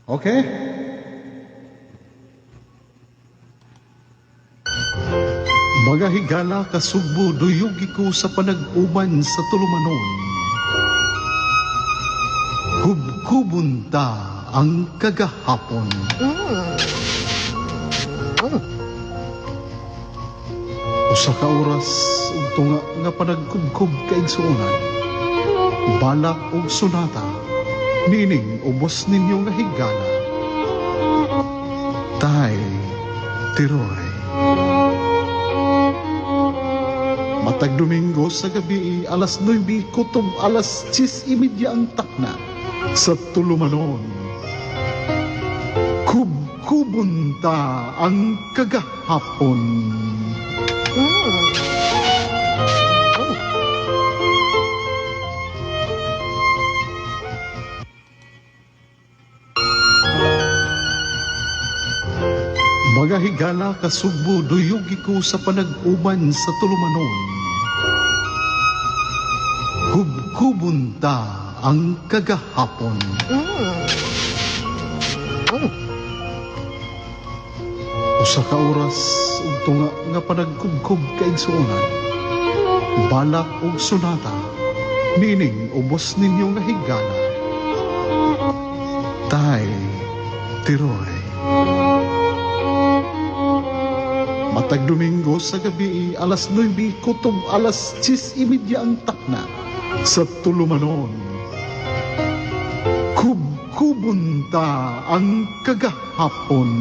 Okay? Mga higala kasugbo, duyugi ko sa panag-uban sa tulumanon. Kubkubon ta ang kagahapon. Usa ka oras ug tunga nga panagkubkob kaigsuonan. Balak og sunata, nining ubos ninyo nga higala. Tay, Tiroy. Matag Domingo sa gabi, alas 9 kutob alas 10:30 ang takna sa tulumanon. Kubkubon ta ang kagahapon. Mga higala kasugbo, duyugi ko sa panag-uban sa tulumanon. Kubkubon ta ang kagahapon. Usa ka oras ug tunga nga panagkubkob kaigsuonan. Balak og sunata, nining ubos ninyo nga higala. Tay, Tiroy. Matag Domingo sa gabi, alas 9 kutob alas 10:30 ang takna sa tulumanon. Kubkubon ta ang kagahapon.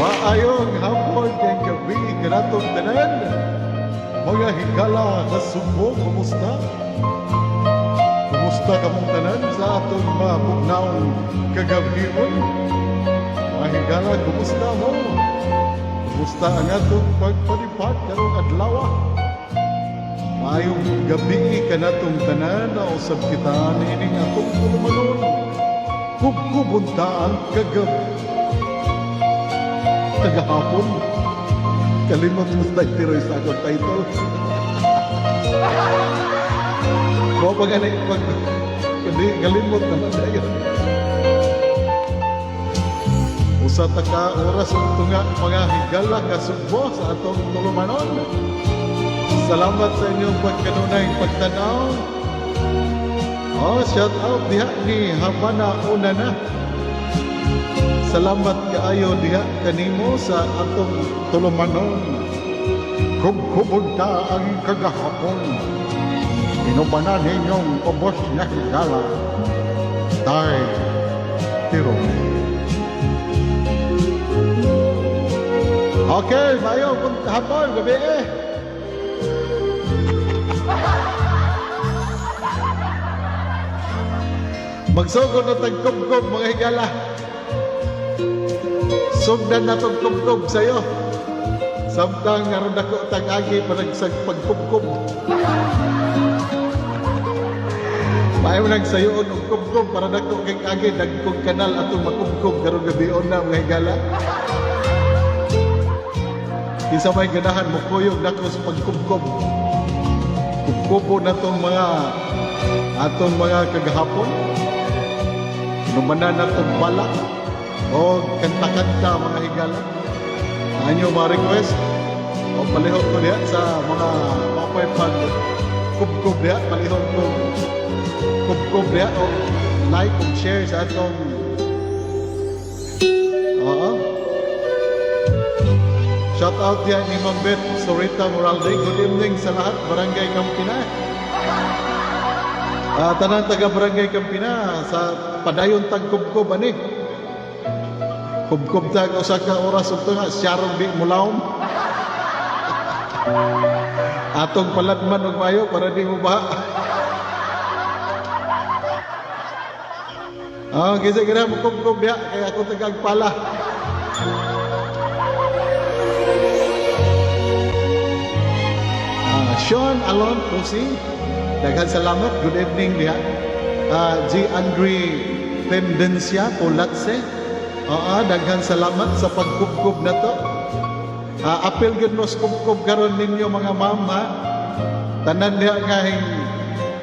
Maayong hapon kay gabi kanatong tanan. Mga higala kasugbo, kumusta? Kumusta kamong tanan sa atong mabugnawng kagabhion? Mga higala, kumusta mo? Kumusta ang atong pagpalipad karong adlaw? Maayong gabi kanatong tanan, nausab kita niining atong tulumanon. Kubkubon ta ang kagahapon. Kalimot mo sa tiroy sa akong title. Mo pag anay pag kalimot naman dayon. Usa ta ka oras ug tunga, mga higala kasugbo, sa atong tulumanon. Salamat sa inyong pagkanunay pagtanaw. Oh, shout out diha ni Habana Una na. Salamat kaayo diha kanimo sa atong tulumanon. Kubkubon ta ang kagahapon. Inubanan ninyong ubos nga higala. Tay, Tiroy. Okay, mayo hapon, gabi eh. Magsugod na tagkubkob, mga higala. Sugdan na tong kubkob sa'yo. Samtang aron dako tag-agi panagsag pagkubkob. Maayo nang sayoon og kubkob para dako kay agi dagkong kanal atong makubkob karong gabion na, mga higala. Kinsa may ganahan mokuyog nako sa pagkubkob. Kubkobo na tong mga atong mga kagahapon. Inumanan na tong balak o kanta-kanta, mga higala. Ang mga request o palihog ko diha sa mga mapay pag kubkob diha, palihog ko kubkob diha o like o share sa atong. Oo. Shout out diha ni Ma'am Beth Sorita Moralde. Good evening sa lahat, Barangay Campina. Tanan taga Barangay Campina sa padayon tagkubkob ani. Kubkob tag usa ka oras ug tunga, siyarong di mulawom. Atong paladman og maayo para di mo baha. Ah, kinsa ganahan mo kubkob diha kay ako tagagpala. Sean Alon Pusi, daghan salamat. Good evening diha. G. Andre Tendencia Polatse. Oo, daghan salamat sa pagkubkob na to. Apil gyud mo sa kubkob karon ninyo, mga ma'am, ha. Tanan diha nga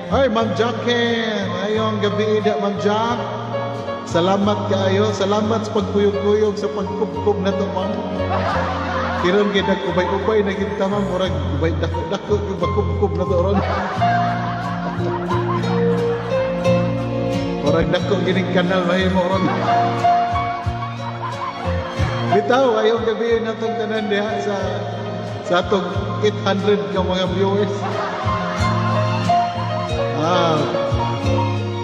Ay, Ma'am Jackie, maayong gabi diha, Ma'am Jack. Salamat kaayo. Salamat sa pagkuyog-kuyog sa pagkubkob na to, ma'am. Kiron kay nag-ubay-ubay na kita, ma'am, murag ubay dako-dako gyud bakubkob na to ron. Murag dako gining kanal mahimo ron. Bitaw, ayong gabi natong tanan diha sa atong 800 ka mga viewers.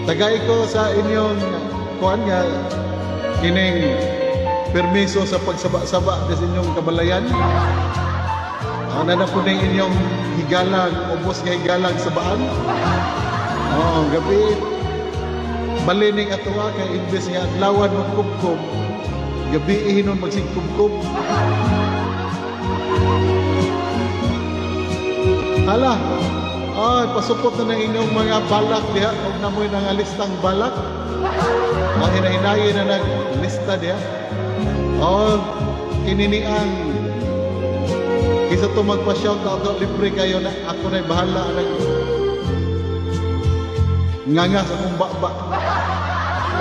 Tagay ko sa inyong kuan nga kining permiso sa pagsaba-saba sa inyong kabalayan. Ana na po ning inyong higalang, ubos nga higalang sabaan. Oh, gabi. Balining atoa kay imbes nga adlawan magkubkob, gabi hinon magsigkubkob. Hala, ay, pasupot na ng inyong mga balak diha og namoy nang listang balak. Ang hinahinayin na naglista diha. Oh, kinini ang kisa to magpa-shout out, libre kayo na ako na'y bahala nag nganga sa akong baba.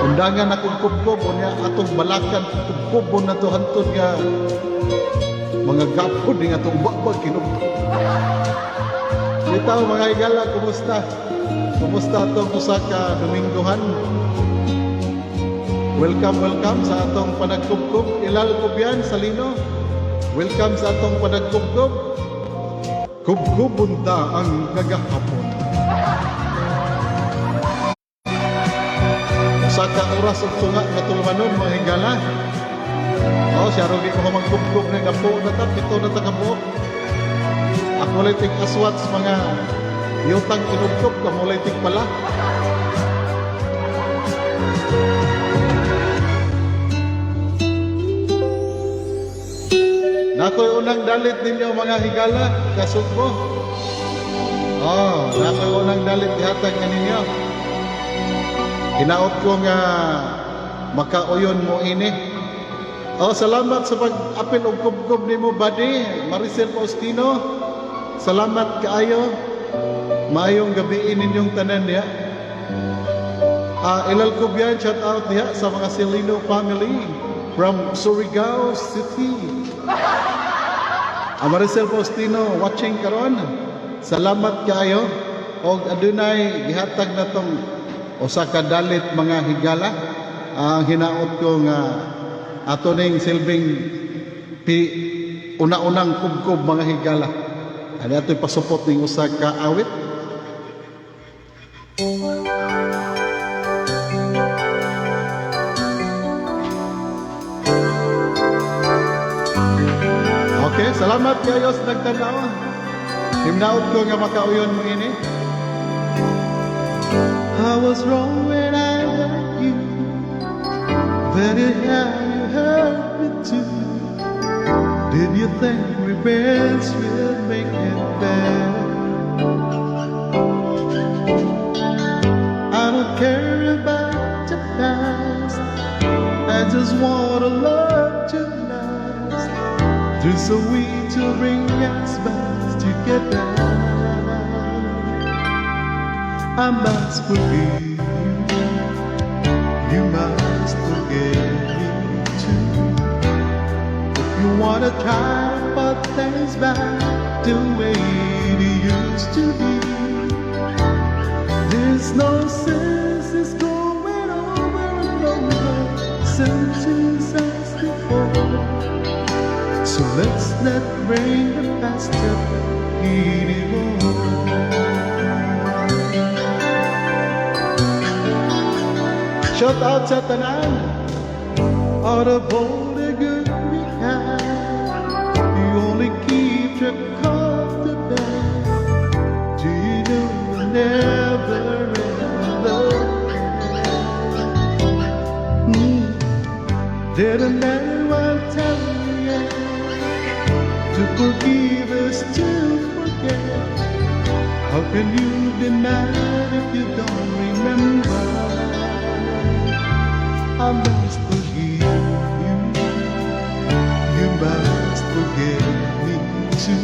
Undangan akong kubkob, unya atong balakan kubkobon na to hantod nga mga gapod nga atong baba kinubkob. Bitaw, mga higala, kumusta? Kumusta atong usa ka Dominggohan? Welcome, welcome sa atong panagkubkob. Ilal Kubyan, Salino. Welcome sa atong panagkubkob. Kubkubon ta ang kagahapon. Usa ka oras og tunga nga tulumanon, mga higala. Oh, siya ro di ko magkubkob na gapo na ta, 7 na ta kabuok. Ako lay tig aswat sa mga yutang kinubkob, kamo lay tig pala. Nakoy unang dalit ninyo, mga higala, kasugbo. Oh, nakoy unang dalit ihatag ninyo. Hinaot ko nga makauyon mo ini. Oh, salamat sa pag-apil og kubkob nimo, buddy, Maricel Faustino. Salamat kaayo. Maayong gabi ninyong tanan diha. Ilal Kubyan, shout out diha sa mga Celino family from Surigao City. Maricel Faustino watching karon. Salamat kaayo. Og adunay gihatag na tong usa ka dalit, mga higala. Ang hinaot ko nga ato ning silbing pi una-unang kubkob, mga higala. Ani ato'y pasupot ning usa ka awit. Okay, salamat kayo sa nagtanaw. Himnaot ko nga makauyon mo ini. I was wrong when I hurt you. Then it how you hurt me too. Did you think revenge will make it better? I don't care about the past. I just want a love to last. There's a way to bring us back together. I must forgive you. You must forgive me too. If you wanna try to put things back the way they used to be, there's no sense in going over and over, same as before. So let's not bring the past up anymore. Shout out sa tanan. Out of all the good we had, you only keep track of the bad. Do you know we'll never ever love? Did Haven't anyone tell you yet? To forgive is to forget. How can you be mad if you don't remember? I must forgive you. You must forgive me too.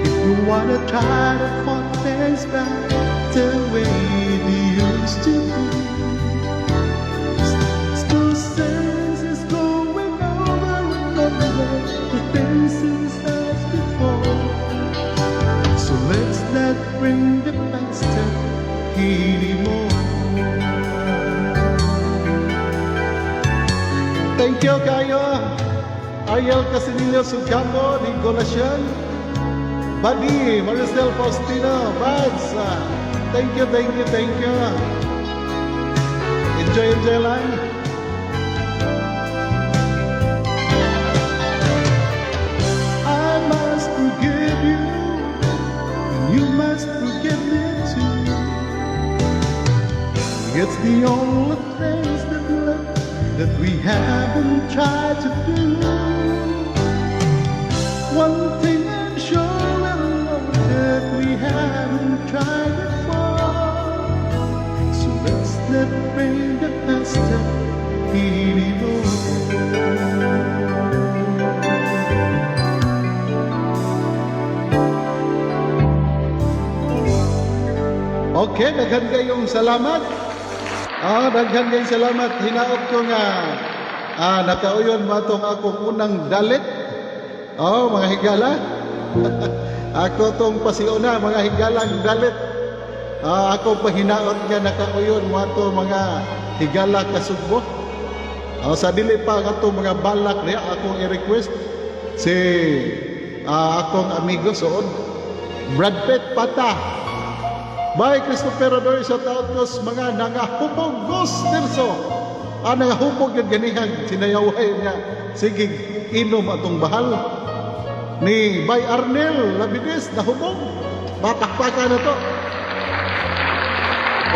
If you wanna try to put things back the way they used to be. Still sense is going over and over the things is as before. So let's not bring the past up anymore. Thank you kayo. Ariel Casinillo Sugamo, Nicolasyon. Buddy, Maricel Faustino, Buds. Thank you, thank you, thank you. Enjoy, enjoy lang. I must forgive you, and you must forgive me too. It's the only things that left that we haven't tried to do. One thing I'm sure I know that we haven't tried before. So let's not bring the past up anymore. Okay, daghan kayong salamat. Daghan kayong salamat. Hinaot ko nga nakauyon matong akong unang dalit. Oh, mga higala. Ako tong pasiuna, mga higalang dalit. Ako pahinaot nga nakauyon mo ato mga higala kasugbo. Sa dili pa ang atong mga balak niya, akong i-request si akong amigo sood, Brad Pitt Pata. Bye Christopher Rodoy, shout out ko sa mga nangahubog Ghost Tirso. Nangahubog yun ganihang sinayaway niya. Sige, inom atong bahal. Ni Bay Arnel Labides, nahubog. Batakpaka na to.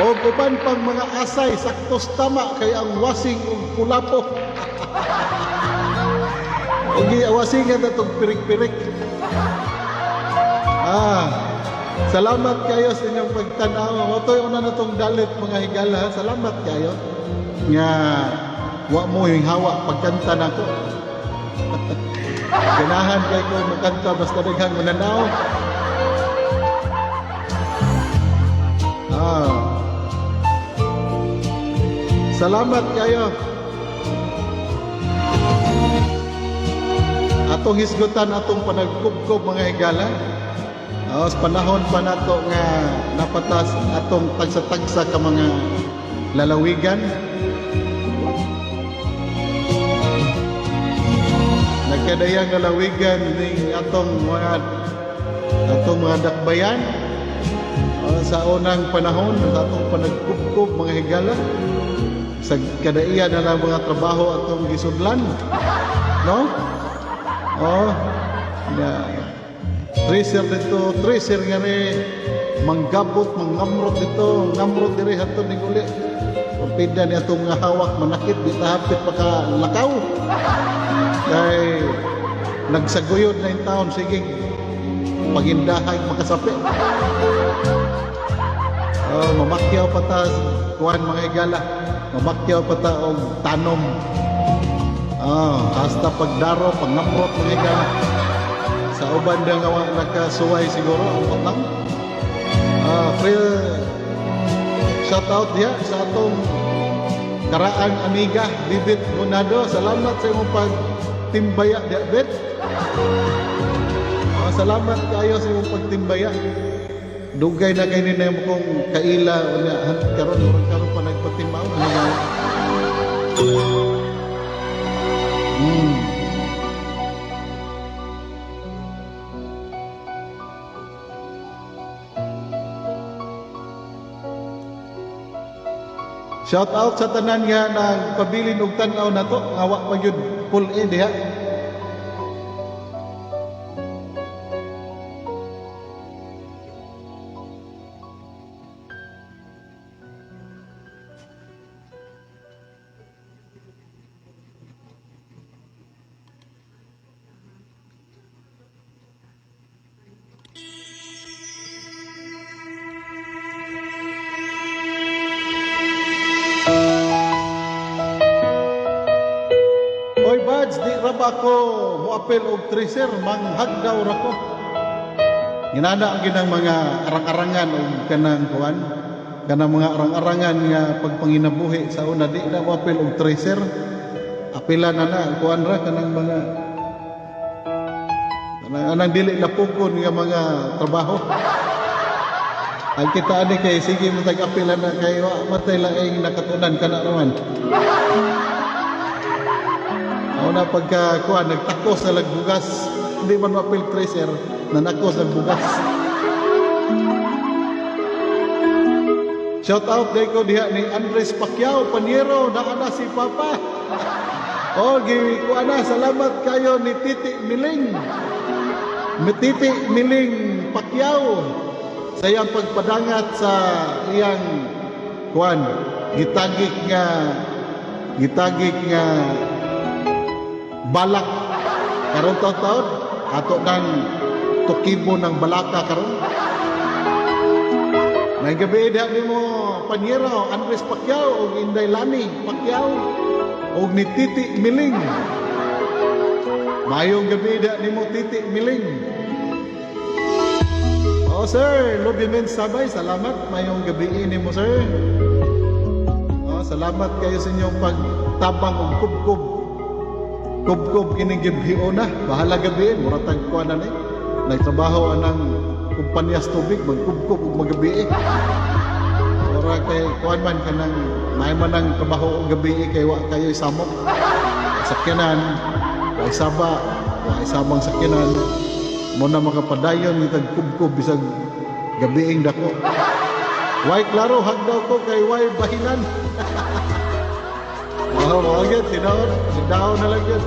O uban pang mga asay, saktos tama kay ang wasing ug kulapo. Og wasingan na tong pirik-pirik. Salamat kayo sa inyong pagtanaw. Otoy una na tong dalit mga higala. Salamat kayo nga wa mo yung hawa pagkanta nako. Ganahan kay ko mukanta basta daghang mananaw. Salamat kayo. Atong hisgutan atong panagkubkob mga higala. Sa panahon pa nato nga napatas atong tagsa-tagsa ka mga lalawigan. Nagkadayang lalawigan ning atong mga dakbayan. Sa unang panahon sa atong panagkubkob mga higala. Sa kadaiya na lang mga trabaho atong gisudlan. No? Oh, na tracer dito, tracer nga ni manggabot, mangamrot dito, ngamrot diri hantod ning uli. Pagpida ni atong mga hawak manakit di ta hapit makalakaw. Kay nagsaguyod na yung taon, sige pagindahay makasapi. Oh, mamakyaw pa ta kuan mga higala. Mamakyaw pa ta og tanom. Hasta pagdaro, pangamrot mga higala. Sa uban na nga wa nakasuway siguro ang utang. Free shout out diha sa atong karaang amiga Bibit Monado. Salamat sa imong pagtimbaya diha, Bet. Salamat kayo sa imong pagtimbaya. Dugay na kay ni mo kong kaila unya karon murag karon pa nagpatimbaw ano ba? Shout out sa tanan nga nagpabilin og tan-aw nato nga wa pa gyud full A diha. Reds, di ra ba ko moapil og tracer, manghagdaw ra ko. Ginana ang ginang mga arang-arangan og kanang kuan, kanang mga arang-arangan nga pagpanginabuhi sa una, di na moapil og tracer. Apila na na kuan ra, kanang mga kanang anang dili napukon nga mga trabaho. Ang kita ani kay sige mo tag-apila na kay wa matay laing nakatunan kana raman. Ako na pagka kuan nagtakos na lagbugas, hindi man mapil tracer, nanakos nagbugas. Shout out day ko diha ni Andres Pacquiao Paniero, naa na si Papa. Oh, gi kuan na, salamat kayo ni Titi Miling. Ni Titi Miling Pacquiao sa iyang pagpadangat sa iyang kuan gitagik nga balak karon taon-taon ato nang tukibo ng balaka karon. May gabi diha nimo, Panyero Andres Pacquiao ug Inday Lani Pacquiao ug ni Titi Miling. Mayong gabi diha nimo, Titi Miling. Oh sir, Lubimen Sabay, salamat. Mayong gabi nimo, sir. Oh, salamat kayo sa inyong pagtabang og kubkob. Kubkob kining gibhiona. Bahala gabi, mura tag kuan na ni. Nagtrabaho anang kumpanya sa tubig, magkubkob og magabi. Ora kay kuan man kanang may man ang trabaho og gabi kay wa kayo samok. Sakyanan, wa saba, wa sabang sakyanan. Mo na makapadayon itag kubkob bisag gabiing dako. Way klaro, hagdaw ko kay way bahinan. Oh, mao gyud tinuod, daw na lang yun.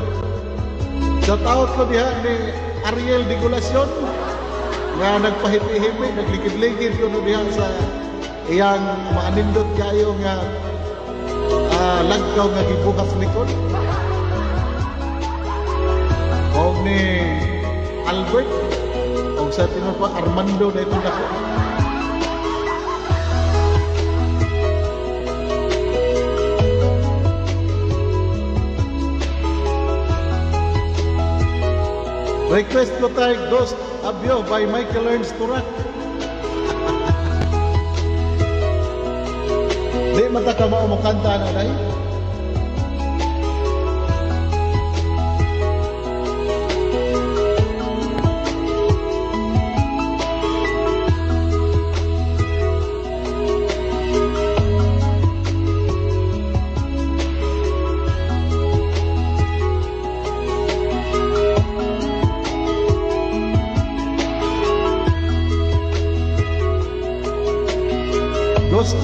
Shout out ko diha ni Ariel Digulacion nga nagpahipi-hipi, naglikid-likid ko no diha sa iyang maanindot kayo nga lagkaw nga gibuhat sa likod. Og ni Albert og sa tinuod pa Armando na itong dako. Request ko tayo Ghost Abyo by Michael Learns to Rock. Di man ta ka mao mo kanta na day. Ghost,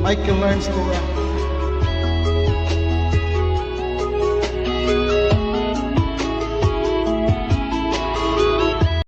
Michael Learns to Rock.